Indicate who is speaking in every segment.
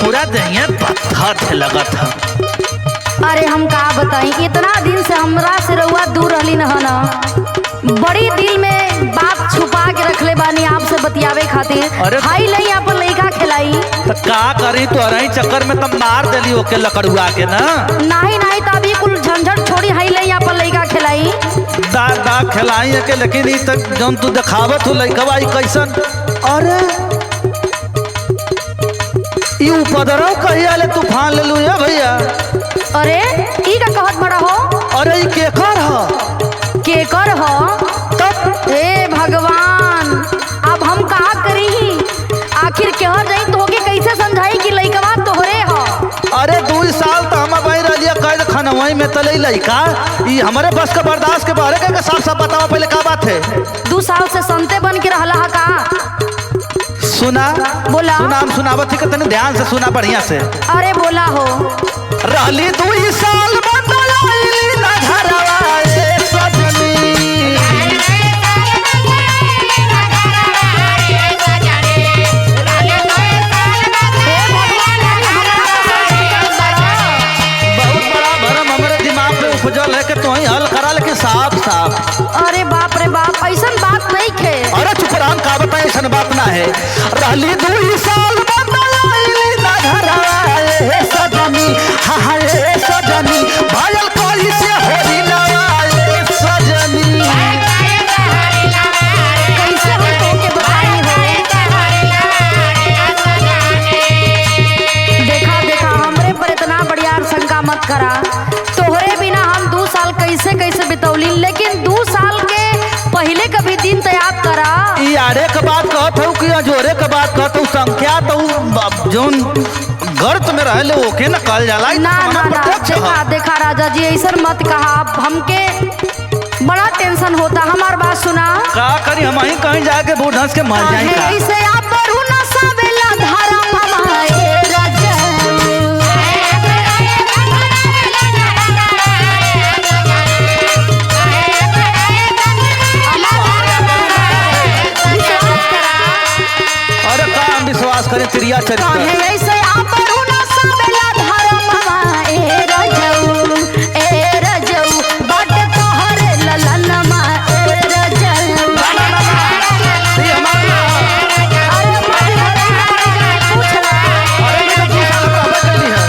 Speaker 1: पूरा दहिया पत्थर लगत ह।
Speaker 2: अरे हम का बताई, इतना दिन से हमरा से रउआ दूर रहली न ना, बड़ी दिल में बात छुपा के रखले बानी आपसे बतियावे खातिर।
Speaker 1: अरे-
Speaker 2: हाई लई आपन लइका खिलाई।
Speaker 1: तो का करी, तोहरा ही चक्कर में तब मार देली ओके लकड़ुआ के ना।
Speaker 2: नाही नाही तो अभी कुल झंझट छोड़ी, हाई लई आपन लइका खिलाई।
Speaker 1: दा दा खिलाई है के, लेकिन ई तक जौन तू देखावत हो लइकवा ई कैसन। अरे ई उपद्रव कहिया ले तूफान ले लू ये भैया।
Speaker 2: अरे ई का कहत बड़ा हो?
Speaker 1: अरे ई केकर ह?
Speaker 2: केकर हो?
Speaker 1: तब
Speaker 2: हे भगवान, अब हम का करी? आखिर केहर जाई तोहके कैसे समझाई कि लइकवा तोहरे हो।
Speaker 1: अरे 2 साल तो हम वही रहिए कैद खनवई में तले लइका ई हमारे बस के बर्दाश्त के बाहर है। के साफ साफ बताओ पहले का बात है।
Speaker 2: 2 साल से संते बन के रहला हा का?
Speaker 1: सुना।
Speaker 2: बोला।
Speaker 1: सुना, हम सुनावत ही के तनी ध्यान से सुना बढ़िया से।
Speaker 2: अरे बोला हो।
Speaker 1: रहली 2 साल बंद आइली ना घरवा ए सजनी।
Speaker 2: हे भगवान, अभी हमरा पर संशय करत बाड़ा।
Speaker 1: बहुत बड़ा भरम हमरे दिमाग पे उपजल है कि तू ही हल करा, लेकिन साफ साफ।
Speaker 2: अरे बाप रे बाप, ऐसन बात नहीं खे।
Speaker 1: अरे चुप राम, का बताए, ऐसन बात ना है। रहली 2 साल बंद आइली ना घरवा ए सजनी, हा हा ए सजनी, भायल कोई से होरी नवा ए सजनी।
Speaker 2: कैसे हम तोहके बताई हो? देखा देखा, हमरे पर इतना बढ़िया शंका मत करा। तोहरे बिना हम 2 साल कैसे कैसे बितौली, लेकिन 2 साल के पहले कभी दिन तो याद करा।
Speaker 1: ई आरे के बात कहत हूँ कि अजोरे के बात कहत हूँ? संख्या तो उ जौन गर्त में रहले ओके न कहल जाला। ई तो
Speaker 2: ना ना
Speaker 1: माना
Speaker 2: ना।
Speaker 1: प्रत्यक्ष ह।
Speaker 2: देखा देखा राजा जी, ऐसा मत कहा आप, हमके बड़ा टेंशन होता। हमार बात सुना।
Speaker 1: का करी, हम ही कहीं जाके बूढ़ हंस के मर जाए का?
Speaker 2: ऐसे आप बरू न सावेला धारा मामा ए राजा। विश्वास करा।
Speaker 1: अरे का हम विश्वास करें त्रिया चरित्र?
Speaker 2: काहे ऐसे आप बरू न सावेला धारा मामा ए राजाऊ, ए राजाऊ, बाट तोहरे ललनमा ए राजाऊ।
Speaker 1: ई हमार ना ह।
Speaker 2: अरे मत भरे पूछ ला।
Speaker 1: अरे ई तो 2 साल रहबे कैली है।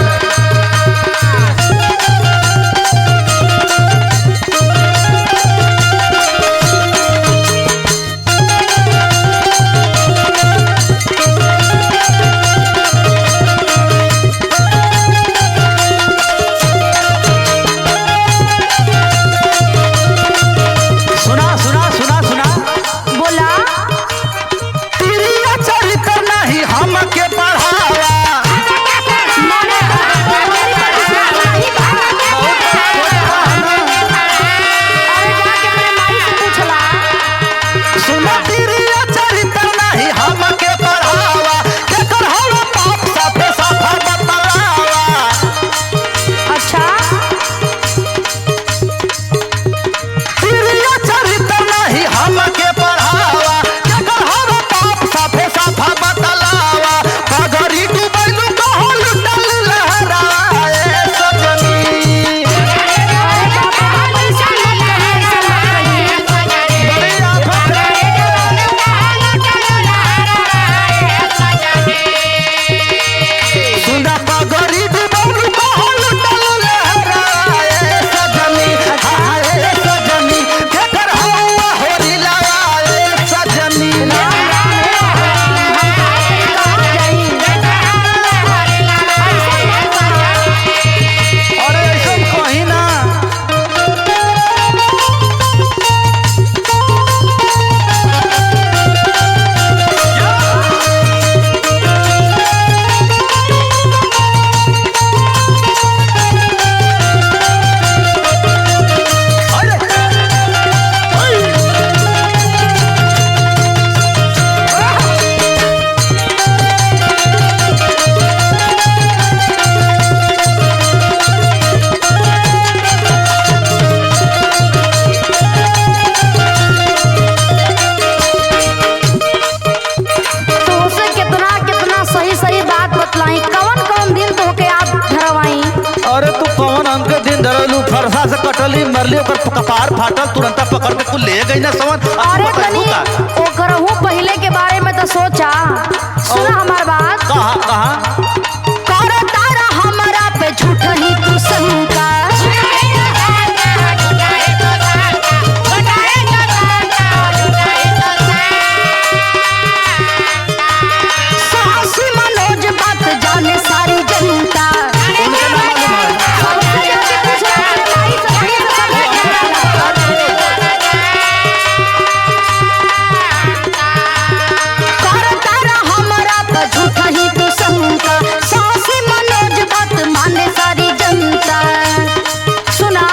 Speaker 1: कपार फाटल तुरंत पकड़ के कुल ले गई ना समझ।
Speaker 2: अरे तनी ओकरहु पहले के बारे में तो सोचा। सुना हमार बात।
Speaker 1: कहा कहा?
Speaker 2: कर तारा हमरा पे झूठ ही तू शंका। सासी मनोज बात जाने सारी जनता।
Speaker 1: उनके ना मालूम है।
Speaker 2: सबसे जाके पूछना अपने भाई से, बहन से, सबसे कर तारा हमरा पे झूठ ही तू शंका। सासी मनोज बात माने सारी जनता। सुना।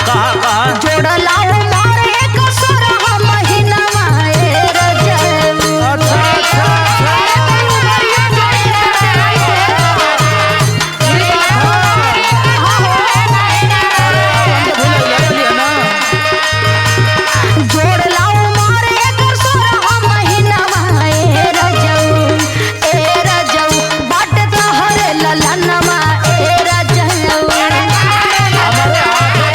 Speaker 1: कहा कहा?
Speaker 2: जोड़ लाओ मारे कसर महीनावा ए रजऊ।
Speaker 1: अच्छा अच्छा अच्छा। हम तो भूल गए ना।
Speaker 2: जोड़ लाओ मारे कसर महीनावा ए रजऊ, ए रजऊ बाट तोहर ललनवा ए रजऊ।
Speaker 1: हमारे हाथ पर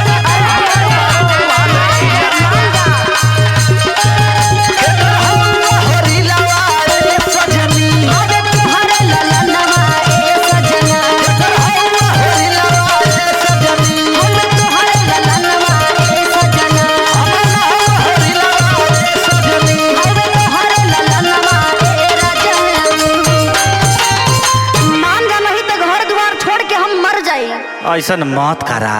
Speaker 1: कपार पर होरी लवा रे सजनी।
Speaker 2: अरे तोहर ललनवा ए सजना।
Speaker 1: होरी लवा रे सजनी।
Speaker 2: हम तोहर ललनवा ए सजना।
Speaker 1: होरी लवा रे सजनी।
Speaker 2: हम तोहर ललनवा ए रजऊ। मान जा नहीं तो घर द्वार छोड़ के हम मर जाई।
Speaker 1: ऐसन मत करा।